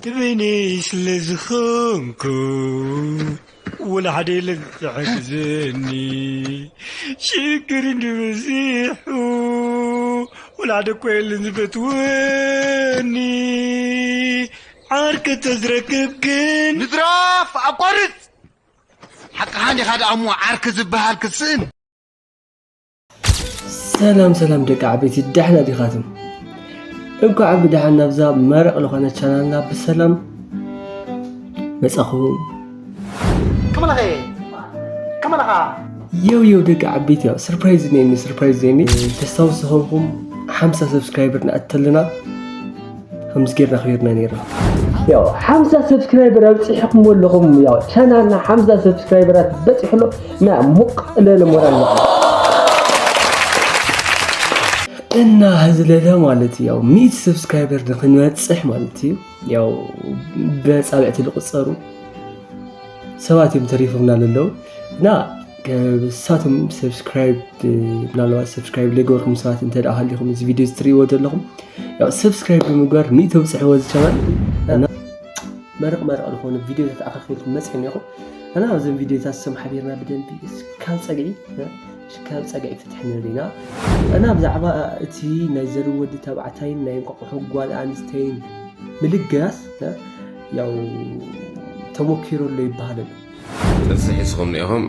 ንበይነይ ስለ ዝኾንኩ ወላ ሓደ የለን ዝሕግዘኒ። ሽግር እንድበዚሑ ወላ ሓደ እኮ የለን ዝፈትወኒ። ዓርከ ተዝረክብ ግን ንድራፍ ኣቋርጽ። ሓቅኻ እንዲኻ ደኣ እሞ ዓርኪ ዝበሃል ክትስእን። ሰላም ሰላም ደቂ ዓበይቲ፣ ደሕና ዲኻትም? እንኳዕ ብደሓን ናብዛ መረቕ ዝኾነ ቻናልና ብሰላም መጻኹም። ከመለኸ? ከመለኻ? የው የው ደቂ ዓበይቲ፣ ያው ሰርፕራይዝ ነይኒ፣ ሰርፕራይዝ ነይኒ። ተስታውሱ ዝኾንኩም ሓምሳ ሰብስክራይበር ንኣተልና። ከምዚ ጌርና ክቢርና ነይርና። ያው ሓምሳ ሰብስክራይበር ኣብፂሕኩም ኣለኹም። ያው ቻናልና ሓምሳ ሰብስክራይበራት በፂሑ ኣሎ። እና ሙቅ ለለ ሞራል ማለት እና ህዝለለ ማለት እዩ። ያው ሚት ሰብስክራይበር ንክንበፅሕ ማለት እዩ። ያው በፃብዕቲ ዝቁፀሩ ሰባት እዮም ተሪፎምና ዘለዉ። እና ከሳቶም ሰብስክራይብ፣ ምናልባት ሰብስክራይብ ዘይገበርኩም ሰባት እንተ ደኣ ሃሊኹም፣ እዚ ቪድዮ እዚ ትርእይዎ ዘለኹም፣ ያው ሰብስክራይብ ብምግባር ሚእቲ ኣብፅሕዎ እዚ ቻናል። እና መረቕ መረቕ ዝኾኑ ቪድዮታት ኣኻኺልኩም መፂኦም ኢኹም። እና ኣብዘን ቪድዮታት ሰም ሓቢርና ብደንቢ እስካብ ፀግዒ፣ እስካብ ፀግዒ ፍትሒ ንብል ኢና። እና ብዛዕባ እቲ ናይ ዘርእ ወዲ ተባዕታይን ናይ እንቋቑሖ ጓል ኣንስተይን ምልጋስ፣ ያው ተሞኪሩ ኣሎ ይበሃል ኣሎ። ጥንሲ ሒዝኹም ኔኹም፣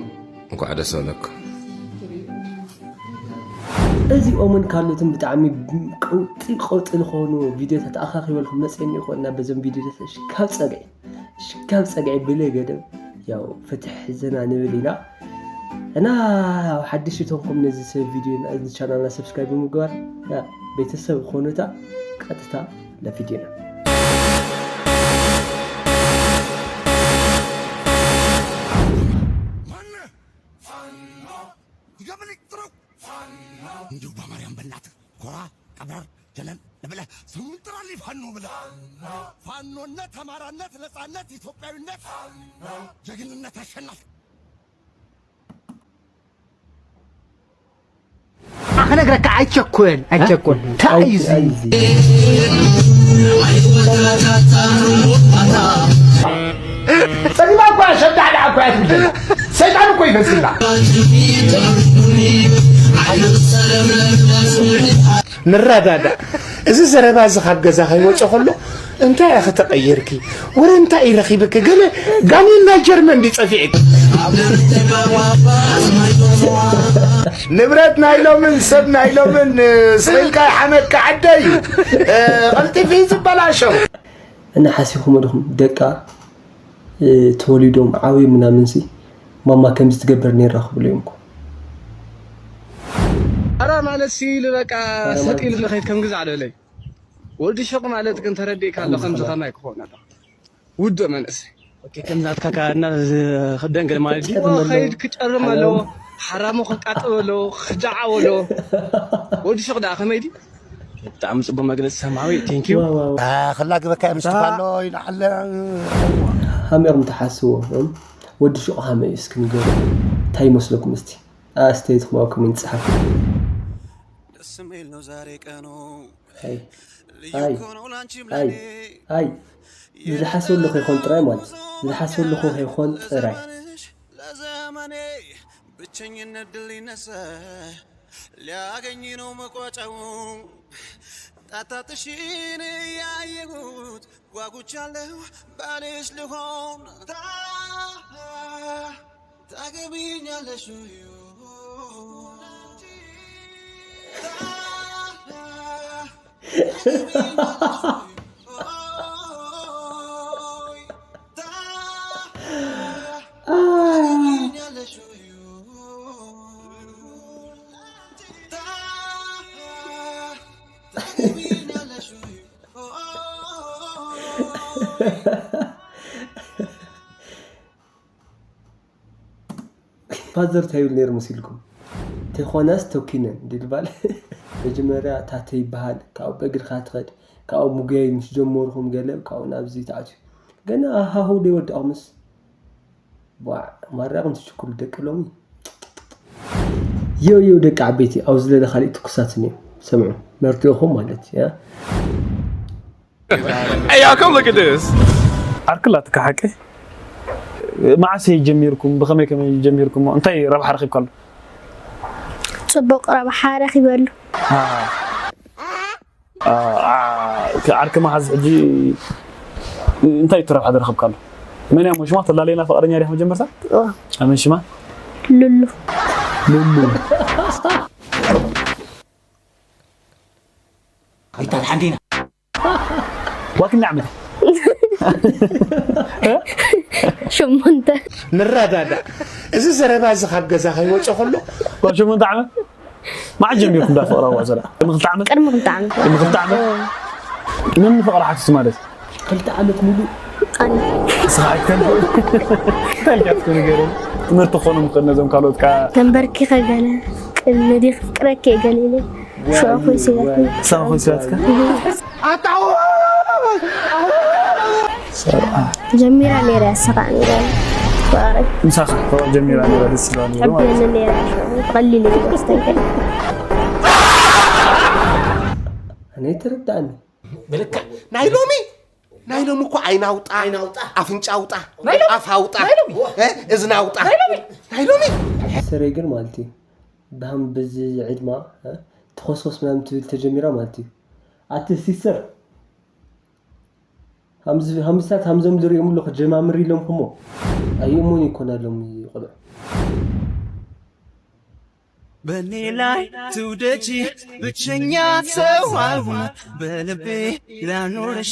እንኳዕ ደስ በለኩም። እዚኦምን ካልኦትን ብጣዕሚ ቀውጢ ቀውጢ ዝኾኑ ቪድዮታት ኣኻኺበልኩም መፅየኒ ይኾንና። በዞም ቪድዮታት እሺ፣ ካብ ፀግዒ፣ እሺ፣ ካብ ፀግዒ ብለ ገደብ ያው ፍትሕ ዘና ንብል ኢና። እና ሓድሽ ይተንኩም ነዚ ሰብ ቪድዮ፣ ነዚ ቻናልና ሰብስክራይብ ብምግባር፣ ያ፣ ቤተሰብ ኾኑታ። ቀጥታ ለቪድዮና። ማነ? ፋኖ! ይገብል ይጥረው! ፋኖ! እንዲሁ በማርያም በእናትህ ኮራ ቀብረር ጀለል ብለህ ስሙን ጥራልኝ ፋኖ ብለህ። ፋኖነት፣ አማራነት፣ ነፃነት፣ ኢትዮጵያዊነት፣ ጀግንነት፣ አሸናፊ ክነግረካ ኣይቸኩል፣ ኣይቸኩል። እንታይ እዩ እዚ? ጸሊማ እኮ እያ፣ ሸዳዕዳዕ እኮ እያ ትብለና። ሰይጣን እኮ ይመስልና። ንረዳዳእ። እዚ ዘረባ እዚ ካብ ገዛ ከይወፀ ከሎ እንታይ ኢኺ ተቐይርኪ? ወረ እንታይ እዩ ረኺብኪ? ገለ ጋኔን ናይ ጀርመን ድዩ ጸፊዕኪ? ንብረት ናይ ሎምን ሰብ ናይ ሎምን፣ እ፣ ስቕ ኢልካ ይሓመካ ዓደይ። እ፣ ቀልጢፉ እዩ ዝበላሸው። እና ሓሲብኩሞ ዲኹም ደቃ፣ እ፣ ተወሊዶም ዓብዮም ምናምንሲ ማማ ከምዚ ትገብር ነይራ ክብሉ እዮም እኮ። ኣራ ማለት ሲ ኢሉ በቃ ኣራ ስቅ ማለት ኢሉ ንኸይድ ከም ግዛዕ ደለይ። ወዲ ሹቕ ማለት ግን ተረዲእካ ኣሎ፣ ከምዚ ከማይ ክኾን ኣሎ። ውዱእ መንእሰይ። ኦኬ፣ ከም ናትካ ከ እና ዝ-፣ ክደንግል ማለት እዩ። ጨርም ኣሎ። ከይድ ክጨርም ኣለዎ። ሓራሙ። ሓራሙ ክቃጠብ ኣለዎ። ክጃዓው ኣለዎ። ወዲ ሹቕ ደኣ ከመይ ድዩ? ብጣዕሚ ጽቡቅ መግለጺ ሰማዊ። ቴንክ ዩ። ዋው፣ ዋው። አ፣ ክላግበካ ምስትፋሎ ይልዓለ። ሃመይ ኢኹም ትሓስብዎ፣ እም? ወዲ ሹቕ ሃመይ እስኪ ንገሩ። እንታይ ይመስለኩም እስቲ? ኣስተያየትኩም ኣብ ኮሜንት ጸሓፉ። ደስ የሚል ነው ዛሬ ቀኑ። ኣይ፣ ልዩ ኣይ፣ እኮ ነው ላንቺም ኣይ፣ ለኔ። ኣይ። ዝሓሰብ ኣለኹ ይኾን ጥራይ ማለት እዩ። ዝሓሰብ ኣለኹ ይኾን ጥራይ። ለዘመኔ ብቸኝነት ድል ሊነሳ ሊያገኝ ነው መቋጫው። ጣጣጥሽን ያየሁት ጓጉቻለሁ ባልሽ ልሆን። ታ-፣ ታገቢኛለሽ ወይ? ታ-፣ ፋዘር እንታይ ይብል ነይሩ መሲልኩም? ተኾናስ ተኪነን ድልባል። መጀመርያ ታተ ይበሃል፣ ካብኡ በእግርኻ ትኸድ፣ ካብኡ ምጉያይ ምስ ጀመርኹም ገለ ካብኡ ናብዚ ተኣትዩ። ገና ሃሁ ዘይወዳእኹምስ፣ ቧዕ፣ ማራኹም ትሽኩሉ ደቂ ሎሚ። ዮ ዮ ደቂ ዓበይቲ፣ ኣብዚ ለለ ካልእ ትኩሳት እኒኦ። ሰምዑ፣ መርድእኹም ማለት እያ። Hey, y'all, come look at this. ዓርክላትካ ሓቂ። መዓስ ጀሚርኩም? ብኸመይ ከመይ ጀሚርኩም? እንታይ ረብሓ ረኺብካሉ? ጽቡቕ ረብሓ ረኺበሉ። ዓርኪ መሓዝ ሕጂ እንታይ እቲ ረብሓ ዝረኸብካሉ? መን እያ ሽማ? ተላለየና ፍቕረኛ ዲኻ መጀመርታ? ኣመን ሽማ? ሉሉ። ሉሉ። ይታል ሓንዲና ዋክና ዓመት ሸሞንተ ንረዳዳእ። እዚ ዘረባ እዚ ካብ ገዛ ከይወፀ ከሎ ሸሞንተ ዓመት መዓስ ጀሚርኩም ዳ ፍቕራዋ ዘላ? ቅድሚ ክልተ ዓመት? ቅድሚ ክልተ ዓመት ቅድሚ ክልተ ዓመት? መን ፍቕሪ ሓትት ማለት? ክልተ ዓመት ሙሉእ ኣነ ንስኻ ኣይትከልእ? እንታይ ኢልካ ትኮኑ ገይሮም? ትምህርቲ ክኾኑ ምኽእል ነዞም ካልኦት ከ ተንበርኪኸ ገለ ቅድሚ ዲ ክፍቅረኪ እየ ገለ ኢለ ሽዑ ኮይሲለትኒ ክሳብ ኮይሲላትካ? ጀሚራ ነይረ ያሰኻእኒ ገለ ፍቕሪ ምሳኻ ፍቕሪ ጀሚራ ነይራ ደስ ይብላ ነይሩ ማለት ተብየኒ ነይረ ብቐሊሉ እዩ ዝወስደንከ ኣነ ይተረዳእኒ ናይ ሎሚ ናይ ሎሚ እኮ ዓይን ኣውጣ ኣፍንጫ ኣውጣ ኣፍ ኣውጣ እ፣ እዝኒ ኣውጣ ናይ ሎሚ ሰረይ ግን ማለት እዩ ብሃም ብዚ ዕድማ እ፣ ተኾስኮስ ምናምን ትብል ተጀሚራ ማለት እዩ ኣቲ ሲስተር ሃምስታት ሃምዞም ዝርእዮም ኣለኹ ጀማምር ኢሎም ክሞ ኣይእሞን ይኮን ኣሎም ቆልዑ በእኔ ላይ ትውደጂ ብቸኛ ሰው አልሆነ በልቤ ላኖረሽ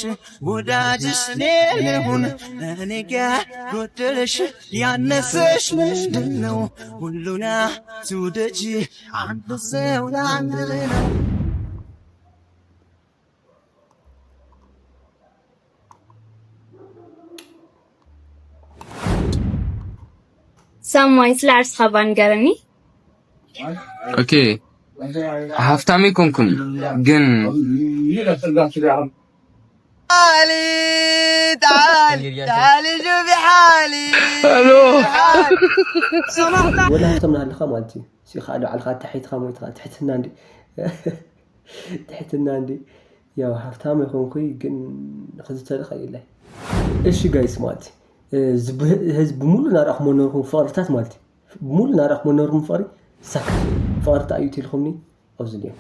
ወዳጅሽ እኔ ልሁን እኔ ጋ ጎደለሽ ያነሰሽ ምንድን ነው ሁሉና ትውደጂ አንድ ሰው ለአንድ ነው ሰማይ ስለ ዓርስኻ እባ ንገረኒ። ኦኬ ሃፍታም ኣይኮንኩን ግን تعالي تعالي تعالي شوفي حالي الو ወላ ሃብቶም ናሃለኻ ማለት እዩ ሲኻ ዶ ዓልኻ ትሒትኻ ሞይትኻ ትሕትና እንዲ ትሕትና እንዲ ያው ሃብታም ኣይኮንኩይ ግን ክዝተልኻ የላይ እሺ ጋይስ ማለት ህዝቢ ሙሉ ናርኣኹሞ ነበርኩም ፍቕርታት ማለት ሙሉ ናርኣኹሞ ነበርኩም ፍቕሪ ሳክት ፍቕሪ ተኣዩ ትልኹምኒ ኣብዚ ድዮም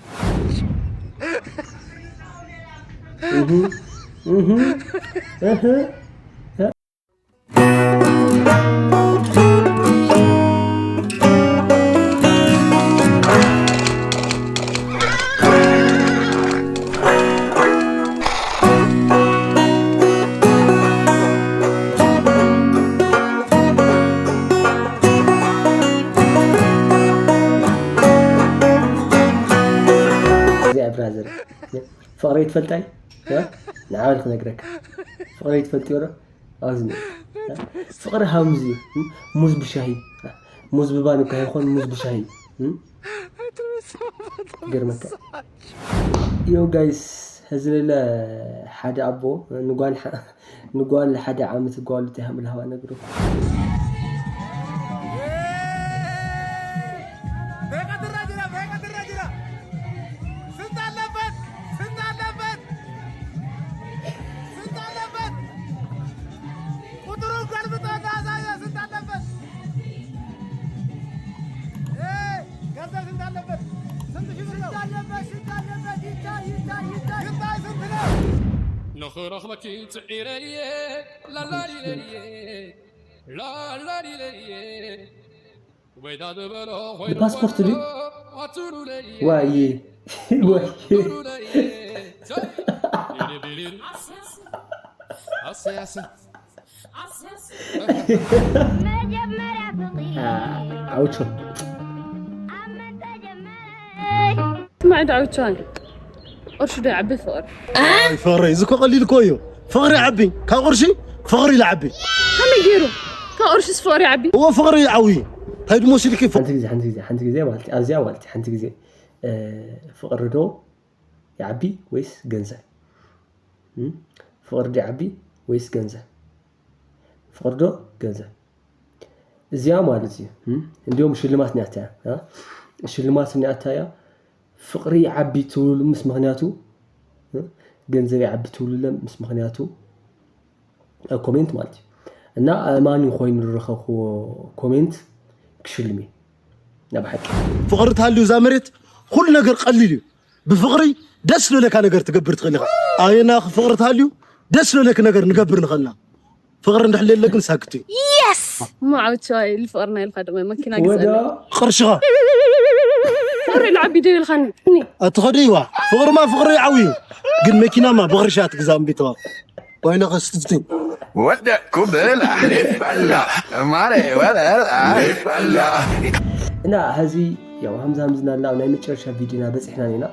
እዚኣ ብራዘር ፍቕረይ ትፈልጣይ ንዓበል ክነግረካ ፍቕረይ ትፈልጥዮ ዶ ኣብዚ ፍቕሪ ሃምዚ እዩ ሙዝ ብሻሂ ሙዝ ብባን እኳ ይኾን ሙዝ ብሻሂ ገርመካ ዮ ጋይስ ህዝለለ ሓደ ኣቦ ንጓል ንጓል ሓደ ዓመት ጓሉ ተሃምልሃዋ ነግሮ ስንት አለበት ስንት አለበት ስንት አለበት ቁጥሩን ገልብጦ ላሳየ ስንት አለበት ገንዘብ ስንት አለበት ስንት ሺህ ብር ነው ስንት አለበት ስንት አለበት ይታይ ይታይ ይታይ ይታይ ስንት ነው ንኽረኽበኪ ጽዒረየ ላላሊለየ ላላሊለየ ንፓስፖርት ድዩ ዋይ ዋይ መጀመርያ ፍቕሪ ዓውቾ ኣብ መን ተጀመረ ስማዕ ዳዊቻን ቅርሺ ዶ ይዓቢ ፍቕሪ ፍቕሪ እዚ እኮ ቀሊል እኮ እዩ ፍቕሪ ዓቢ ካብ ቅርሺ ፍቕሪ ይዓቢ ከመይ ገይሩ ካብ ቅርሽስ ፍቕሪ ይዓቢ እዎ ፍቕሪ ይዓዊ እንታይ ድሞ ሲልኪ ሓንቲ ግዜ ሓንቲ ግዜ ሓንቲ ግዜ ማለት ኣብዚኣ ማለት ሓንቲ ግዜ ፍቕሪ ዶ ይዓቢ ወይስ ገንዘብ ፍቕሪ ዶ ይዓቢ ወይስ ገንዘብ ፍቕሪ ዶ ገንዘብ እዚኣ ማለት እዩ እንዲሁም ሽልማት ኒያታ ሽልማት ኒያታ እያ ፍቕሪ ይዓቢ ትብሉ ምስ ምክንያቱ ገንዘብ ይዓቢ ትብሉሎም ምስ ምኽንያቱ ኣብ ኮሜንት ማለት እዩ። እና ኣማኒ ኮይኑ ዝረኸብክዎ ኮሜንት ክሽልም እዩ። ናብ ሓቂ ፍቕሪ ተሃልዩ እዛ መሬት ኩሉ ነገር ቀሊል እዩ። ብፍቕሪ ደስ ዝበለካ ነገር ትገብር ትኽእል ኢኻ። ኣየና ፍቕሪ ተሃልዩ ደስ ዝበለክ ነገር ንገብር ንኽእልና። ፍቕሪ እንድሕር ለለ ግን ሳክት እዩ። የስ ማዓውቻ ልፍቕርና ኢልካ ድማ መኪና ግዛለ። ቅርሽኻ ፍቕሪ ልዓቢ ዶ ኢልካኒ? ኣትኸዶ ይዋ ፍቕርማ ፍቕሪ ዓብዩ ግን መኪናማ ብቕርሻ ትግዛእ እምቢተዋ ኮይነ ከስትፍትን ወደኩ ብላ ይበላ ማረ ወላ ይበላ እና ሀዚ ያው ሀምዛ ሀምዝና ናብ ናይ መጨረሻ ቪዲዮና በፂሕና ኢና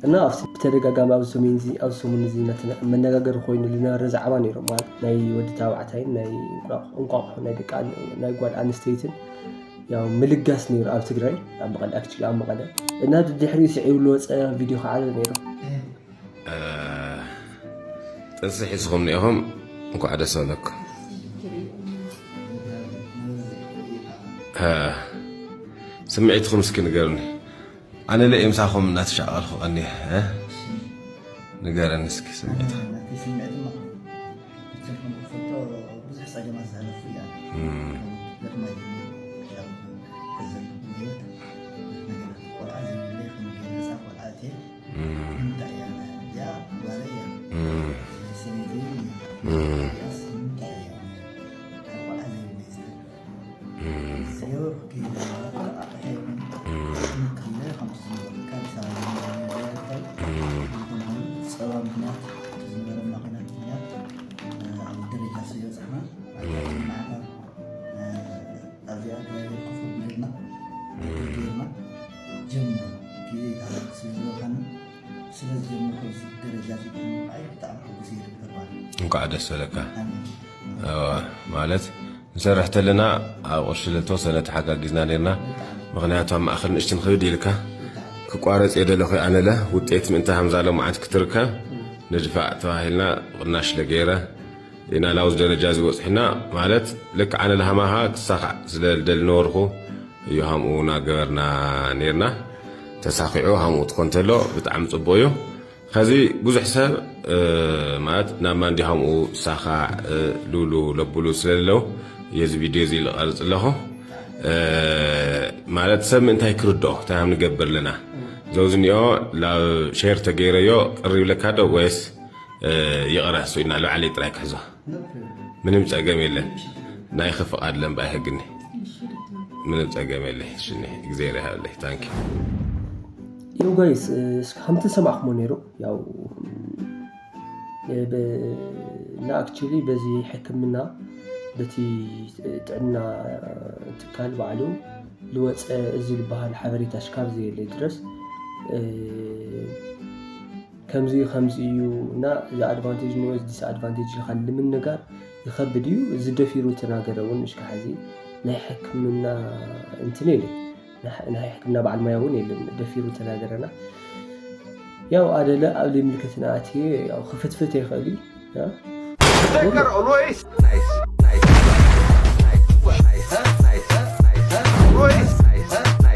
እና ኣብቲ ብተደጋጋሚ ኣብዚ ሰሜን እዚ ኣብዚ ሰሙን እዚ ነቲ መነጋገሪ ኮይኑ ዝነበረ ዛዕባ ነይሩ ማለት ናይ ወዲ ታባዕታይን ናይ እንቋቑሖ ናይ ደቂ ናይ ጓል ኣንስተይትን ያው ምልጋስ ነይሩ ኣብ ትግራይ ኣብ መቐለ ኣክቹሊ ኣብ መቐለ እና ድሕሪኡ ስዒቡ ዝወፀ ቪዲዮ ከዓ ኣሎ ነይሩ። ጥንሲ ሒዝኹም ኒኢኹም እንኳዕ ደስ በለኩም። ስምዒትኹም እስኪ ንገሩኒ። ኣነ ለእ ምሳኹም እናተሻቐልኩ ቀኒየ ንገረኒ እስኪ ስምዒትኹም። ብዙሕ ፀገማት ዘሕለፍኩ እያ። ገጥማ ሕዘል ህይወት ነገራት ቆልዓ ዘይብለይ ከምገለፃ ቆልዓ እትየ እንታይ እያ እዚኣ ጓለ እያ ሰበይቲ እያ ያስ እንታይ እያ ቆልዓ ዘይብለይ ዝብል ሰዮ ከይዳ ቆልዓ ጥሕዮ ምክለ ከምቲ ዝነበረካ ኣዲስ ኣበባ ዝነበረ ጸባ ምክንያት ዝነበረና ኩናት ምክንያት ኣብዚ ደረጃ ስለ በጻሕና ኣብዚኣ እግዚኣብሔር ክፉ ቢልና ጌርና ጀምሩ ግዜ ስለ ዝበልካኒ ስለ ዝጀመርኩ ኣብዚ ደረጃ እዚ ብምብቃዓይ ብጣዕሚ ሕጉስ እየ ዶክተር ባኒ። እንኳዕ ደስ በለካ። ማለት ንሰርሕ ተለና ኣብ ቅርሺ ለተወሰነ ተሓጋጊዝና ነርና። ምክንያቱ ኣብ ማእኸል ንእሽትን ክብድ ኢልካ ክቋረፅ እየ ደለኹ ኣነለ ውጤት ምእንቲ ሃምዛ ሎማዓንቲ ክትርከብ ንድፋዕ ተባሂልና ብቕናሽ ለገይረ ኢና ናብዚ ደረጃ እዚ በፅሕና ማለት ልክዕ ኣነ ለሃማኻ ክሳኻዕ ስለ ልደሊ ነበርኩ እዩ ሃምኡ ናገበርና ነርና። ተሳኺዑ ሃምኡ ትኾን ተሎ ብጣዕሚ ፅቡቅ እዩ። ከዚ ብዙሕ ሰብ ማለት ናብ ማንዲ ሃምኡ ሳኻዕ ሉሉ ለብሉ ስለለዉ የዚ ቪድዮ እዚ ልቐርፅ ኣለኹ። ማለት ሰብ ምእንታይ ክርድኦ እንታይ ሃም ንገብር ኣለና ዘውዝኒኦ ላብ ሼር ተገይረዮ ቅር ይብለካ ዶ ወይስ ይቕረ እሱ ኢና ልባዕለይ ጥራይ ክሕዞ ምንም ፀገም የለን። ናይኺ ፍቓድ ለምባይ ህግኒ ምንም ፀገም የለይ። ሽኒ እግዚኣብሔር ይሃበለይ። ታንኪ ይው ጋይስ እስከ ከምቲ ሰማዕኩሞ ነይሩ ያው እና actually በዚ ሕክምና በቲ ጥዕና ትካል ባዕሉ ልወፀ እዚ ዝበሃል ሓበሬታ ሽካብ ዘየለ ድረስ ከምዚ ከምዚ እዩ እና እዚ advantage ንወስ ዲስ advantage ኢልካ ንምንጋር ይኸብድ እዩ። እዚ ደፊሩ ተናገረ እውን እሽካ ሕዚ ናይ ሕክምና እንትን የለ ናይ ሕክምና በዓል ሞያ እውን የለን ደፊሩ ተናገረና። ያው ኣደለ ኣብ ዘይምልከትና ኣትየ ያው ክፍትፍት ይኽእል እዩ። Better always nice, nice, nice, nice, nice, nice, always